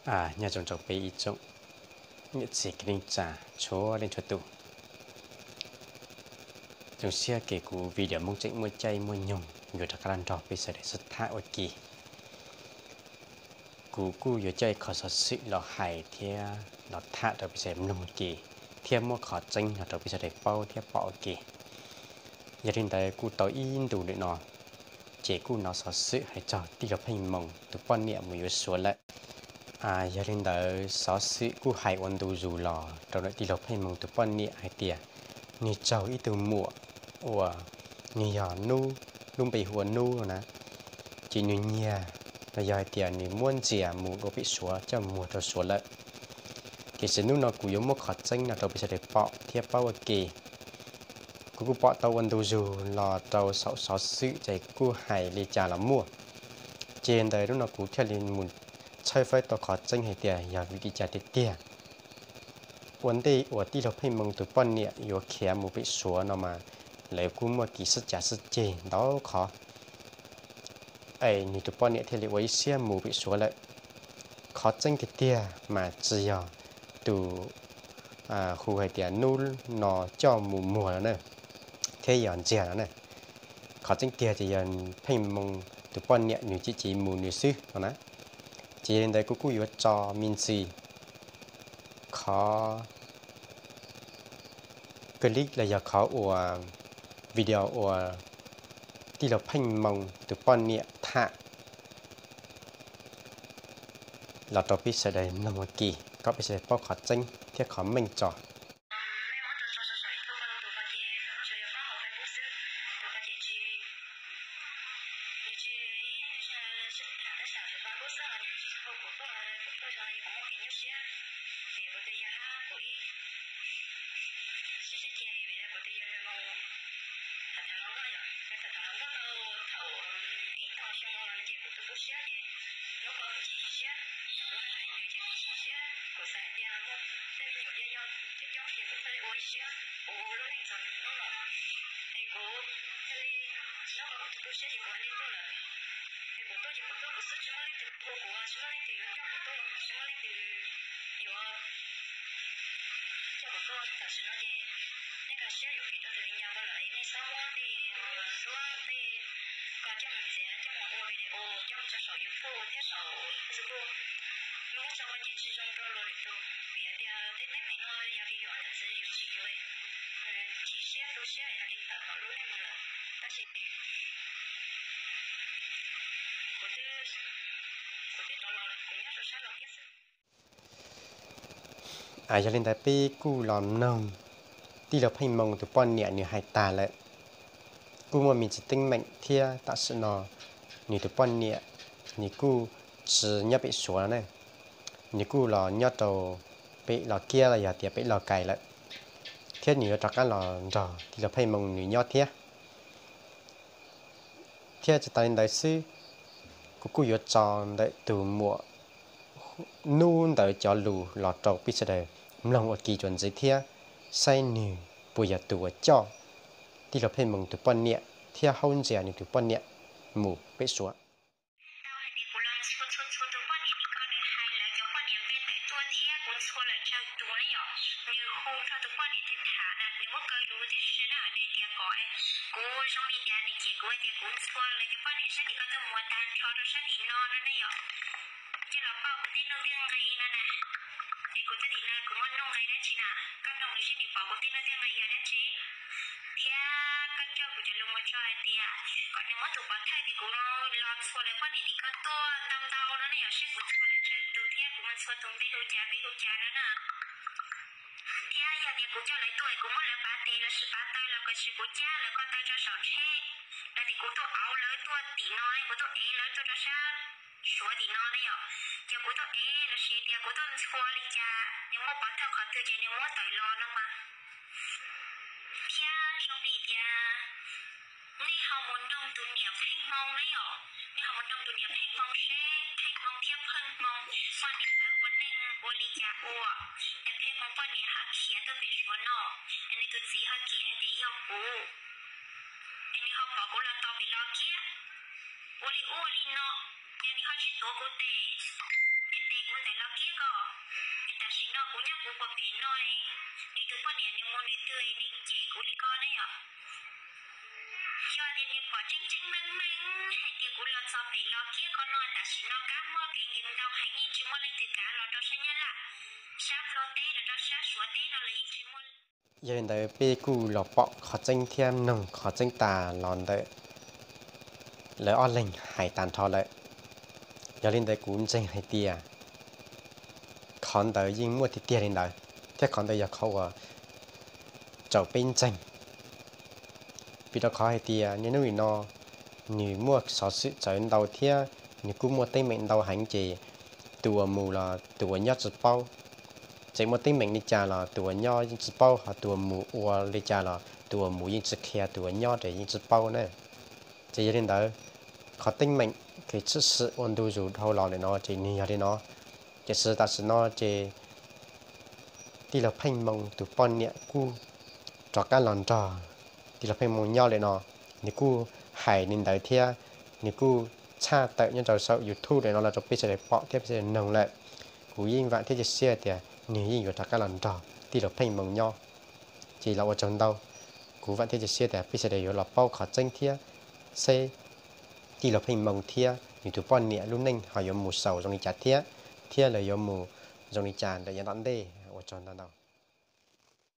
Nyob zoo rau peb ib tsoom niam txiv kwv tij neej tsa txhua leej txhua tus. Zoo siab ke kuv video Hmoob Tseem Muaj Caij Muaj Nyoog yuav rov qab los nrog peb sawv daws sib tham ua ke. Kuv kuj yuav coj ib qho xov xwm los hais thiab los tham rau peb sawv daws mloog ua ke, thiab muab qhov tseeb los rau peb sawv daws paub thiab pom ua ke. Yog li ntawd kuj tau ib ntus lawm no, ces kuj hnov xov xwm hais txog tij laug Pheej Moo tus poj niam mus yuav Suav lawm. Yog li ntawd xov xwm kuj hais ua ntu zus los rau ntawm tij laug Pheej Moo tus poj niam hais tias nws raug ib tug muam uas nws yog Nub, lub npe hu ua Nub no na, ces nws nyiag los yog hais tias nws muab ntxias mus dua pem Suav coj muag rau Suav lawm. Tiam sis hnub no kuv yuav muab qhov tseeb no rau peb sawv daws pom thiab paub ua ke. Kuv kuj pom tau ua ntu zus los rau saum xov xwm ces kuj hais li cas los muaj. Ces ntawd hnub no kuv thiaj li mus tshawb fawb tau qhov tseeb hais tias yog vim li cas tiag tiag. Ua ntej uas tij laug Pheej Moo tus poj niam yuav khiav mus pem Suav no mas lawv kuj muaj kev sib cav sib ceg ntau qhov. Es nws tus poj niam thiaj li ua ib siab mus pem Suav lawm. Qhov tseeb tiag tiag mas tsis yog tus hu hais tias Nub no coj mus muag no na, thiab yog ntxiag no na. Qhov tseeb tiag ces yog Pheej Moo tus poj niam nws chim chim mus nws xwb no na. Ces yog li ntawd kuv kuj yuav tso me ntsis qhov clip los yog qhov uas video uas tij laug Pheej Moo tus poj niam tham los rau peb sawv daws mloog ua ke, kom peb sawv daws paub qhov tseeb thiab qhov meej tso. Yog li ntawd peb kuj los mloog tij laug Pheej Moo tus poj niam nws hais tas lawm. Kuj muaj me ntsis teeb meem thiab tam sim no nws tus poj niam nws kuj tsis nyob pem Suav no na, nws kuj los nyob rau pem Los Kiab los yog tias pem Los Kais lawm, thiab nws yuav rov qab los nrog tij laug Pheej Moo nws nyob thiab. Thiab tsis tas li ntawd xwb, kuv kuj yuav tso ntawm tus muam Nub ntawd cov lus los rau peb sawv daws mloog ua ke txuas ntxiv thiab saib nws puas yog tus uas coj tij laug Pheej Moo tus poj niam thiab haub ntxias nws tus poj niam mus pem Suav. Thiab koj coj kuv cov lus mus tso hais tias kom nws muab tus pov thawj tias kuv los txhua lawv poj niam tim koj tuaj ntau ntau no ne, yog seb kuv txhua lawv tsawg tus thiab kuv mus txhua tus npe hu cas npe hu cas no na. Thiab yog tias kuv coj lawv tuaj es kuv muab lawv pav tes los sis pav taw los kom tsis kuv cab lawv ko taw tso saum tsheb, los tias kuv tuaj auv lawv tuaj tim no, kuv tuaj ev lawv tuaj rau sab Suav tim no ne yom, ces kuv tuaj ev los sis tias kuv tuaj ntxhua li cas, nws muaj pov thawj qhov twg ces nws muab tawm los no mas. Thiab zoo li tias nej ho mus noog tus niam Pheej Hmoo na yom, nej ho mus noog tus niam Pheej Hmoo seb Pheej Hmoo thiab Pheej Hmoo poj niam lawv ua neej ua li cas ua, es Pheej Hmoo poj niam ho khiav tuaj pem Suav no, es nws tus txiv ho cem hais tias yog kuv, es nws ho pom kuv los tau pem Los Kiab ua li ub ua li no, ces nws ho tsis tuav kuv tes, es Kuv ntawm Los Kiab ko, tam sim no kuv nyob kuv puag pem no, nws tus poj niam nws mus nws twg nws cem kuv li ko ne yom. Yog tias nws pom tseeb tseeb meej meej hais tias kuv los txog pem Los Kiab ko no, tam sim no kab muaj kev nkees ntau heev, yeej tsis muaj leej twg kav los rau sab Nyab Laj, sab Nplog teb los rau sab Suav teb no los yeej tsis muaj. Yog li ntawd peb kuj los pom qhov tseeb thiab mloog qhov tseeb tas los ntawm lawv ob leeg hais tas nrho lawm. Yog li ntawd kuv ntseeg hais tias qhov ntawd yeej muaj tiag tiag li ntawd, thiab qhov ntawd yog qhov uas tsaum peb ntseeg. Vim rau qhov hais tias niaj hnub nim no nws muaj xov xwm txawv ntau thiab nws kuj muaj teeb meem ntau heev, ces tus uas mus los tus uas nyob tsis paub. Tseem muaj teeb meem li cas los tus uas nyob yeej tsis paub, ho tus uas mus ua li cas los tus uas mus yeej tsis qhia tus uas nyob ces yeej tsis paub na. Ces yog li ntawd, qhov teeb meem kev tshwm sim ua ntu zus dhau los ntawm no ces nws yog li no. Tiam sis tam sim no ces tij laug Pheej Moo tus poj niam kuj rov qab los nrog tij laug Pheej Moo nyob lawm no. Nws kuj hais li ntawd thiab nws kuj tshaj tawm nyob rau saum YouTube lawm no los rau peb sawv daws pom thiab peb sawv daws mloog lawm. Kuv yeej vam thiab cia siab tias nws yeej yuav rov qab los nrog tij laug Pheej Moo nyob. Ces los ua tsaug ntau. Kuv vam thiab cia siab tias peb sawv daws yuav los paub qhov tseeb thiab seb tij laug Pheej Moo thiab nws tus poj niam lub neej ho yuav mus xaus zoo li cas thiab, thiab lawv yuav mus zoo li cas ntawm yav tom ntej. Ua tsaug ntau ntau.